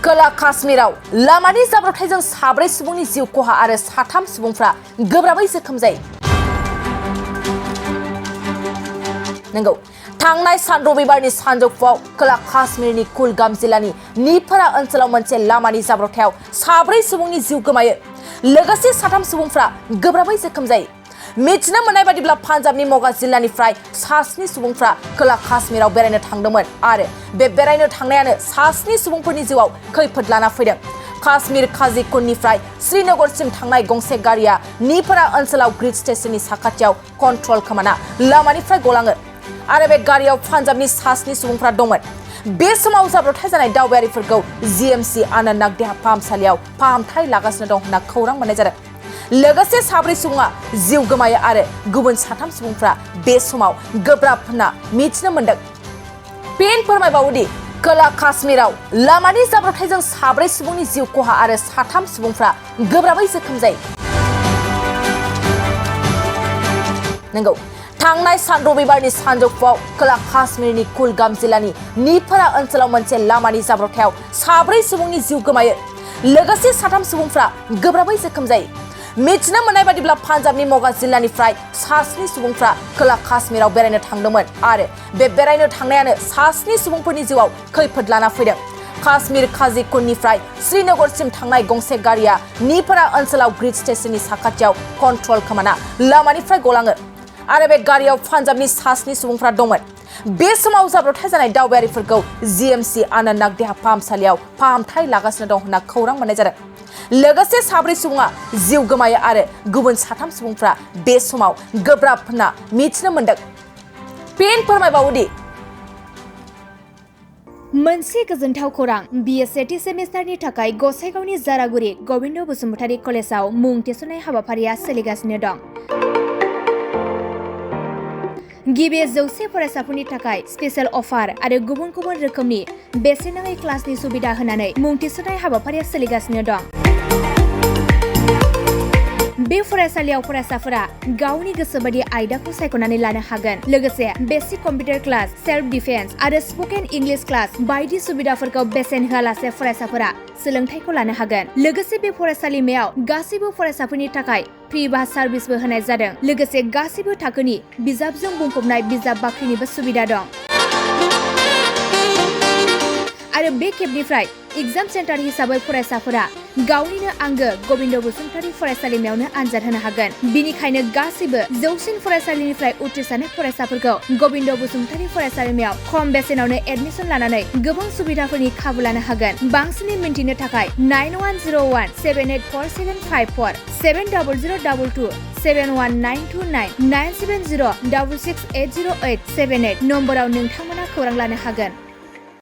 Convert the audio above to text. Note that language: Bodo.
खोला काश्मीराव लामानि जाब्रबथायजों साब्रै सुबुंनि जिउ खहा आरो साथाम सुबुंफ्रा गोब्राबै जोखोम जायो। नंगौ, थांनाय सान रबिबारनि सानजौफुआव खोला काश्मीरनि कुलगाम जिल्लानि निफारा ओनसोलाव मोनसे लामानि जाब्रबथायाव साब्रै सुबुंनि जिउ गोमायो, लोगोसे साथाम सुबुंफ्रा गोब्राबै जोखोम जायो। मिथिनो मोननाय बादिब्ला पान्जाबनि मगा जिल्लानिफ्राय सास्नि सुबुंफ्रा खोला काश्मीराव बेरायनो थांदोंमोन आरो बे बेरायनो थांनायानो सास्नि सुबुंफोरनि जिउआव खैफोद लाना फैदों। काश्मीर काजीकुंडनिफ्राय श्रीनगरसिम थांनाय गंसे गारिया निफारा ओनसोलाव ग्रिड स्टेशननि साखाथियाव कन्ट्रल खोमाना लामानिफ्राय गलाङो आरो बे गारियाव पान्जाबनि सास्नि सुबुंफ्रा दंमोन। बे समाव जाब्रबथाय जानाय दावबायारिफोरखौ जीएमसी आनंदनाग देहा फाहामसालियाव फाहामथाय लागासिनो दं होनना खौरां मोननाय जादों। लोगोसे साब्रै सुबुङा जिउ गोमायो आरो गुबुन साथाम सुबुंफ्रा बे समाव गोब्राब होनना मिथिनो मोन्दों। फिन फोरमायबावोदि खोला काश्मीराव लामानि जाब्रबथायजों साब्रै सुबुंनि जिउ खहा आरो साथाम सुबुंफ्रा गोब्राबै जोखोम जायो। नंगौ, थांनाय सान रबिबारनि सानजौफुआव खोला काश्मीरनि कुलगाम जिल्लानि निफारा ओनसोलाव मोनसे लामानि जाब्रबथायाव साब्रै सुबुंनि जिउ गोमायो, लोगोसे साथाम सुबुंफ्रा गोब्राबै जोखोम जायो। मिथिनो मोननाय बादिब्ला पान्जाबनि मगा जिल्लानिफ्राय सास्नि सुबुंफ्रा खोला काश्मीराव बेरायनो थांदोंमोन आरो बे बेरायनो थांनायानो सास्नि सुबुंफोरनि जिउआव खैफोद लाना फैदों। काश्मीर काजीकुंडनिफ्राय श्रीनगरसिम थांनाय गंसे गारिया निफारा ओनसोलाव ग्रिड स्टेशननि साखाथियाव कन्ट्रल खोमाना लामानिफ्राय गलाङो आरो बे गारियाव पान्जाबनि सास्नि सुबुंफ्रा दंमोन। बे समाव जाब्रबथाय जानाय दावबायारिफोरखौ जीएमसी आनंदनाग देहा फाहामसालियाव फाहामथाय लागासिनो दं होनना खौरां मोननाय जादों। लोगोसे साब्रै सुबुङा जिउ गोमायो आरो गुबुन साथाम सुबुंफ्रा बे समाव गोब्राब होनना मिथिनो मोन्दों। फिन फोरमायबावोदि मोनसे गोजोनथाव खौरां, बिए सेथि सेमिस्टारनि थाखाय गसाइगावनि जारागुरि गबिन्द बसुमतारी कलेजाव मुं थिसननाय हाबाफारिया सोलिगासिनो दं। गिबि 100 फरायसाफोरनि थाखाय स्पेशल अफार आरो गुबुन गुबुन रोखोमनि बेसेन नाङै क्लासनि सुबिदा होनानै मुं थिसननाय हाबाफारिया सोलिगासिनो दं। बे फरायसालियाव फरायसाफोरा गावनि गोसोबायदि आयदाखौ सायख'नानै लानो हागोन। लोगोसे basic computer class, self defence आरो स्पकेन इंलिश क्लास बायदि सुबिदाफोरखौ बेसेन होआलासे फरायसाफोरा सोलोंथाइखौ लानो हागोन। लोगोसे बे फरायसालिमायाव गासैबो फरायसाफोरनि थाखाय फ्रि बास सार्भिसबो होनाय जादों। लोगोसे गासैबो थाखोनि बिजाबजों बुंफबनाय बिजाब बाख्रिनिबो सुबिदा दं। आरो बे खेबनिफ्राय एग्जाम सेन्टार हिसाबै फरायसाफोरा गावनिनो आंगो गबिन्द बसुमतारी फरायसालिमायावनो आनजाद होनो हागोन। बिनिखायनो गासैबो जौसिन फरायसालिनिफ्राय उथ्रिसारनाय फरायसाफोरखौ गबिन्द बसुमतारी फरायसालिमायाव खम बेसेनावनो एडमिसन लानानै गोबां सुबिदाफोरनि खाबु लानो हागोन। बांसिनै मिन्थिनो थाखाय 9101784754 7002 71929 97066680878 नम्बराव नोंथांमोना खौरां लानो हागोन।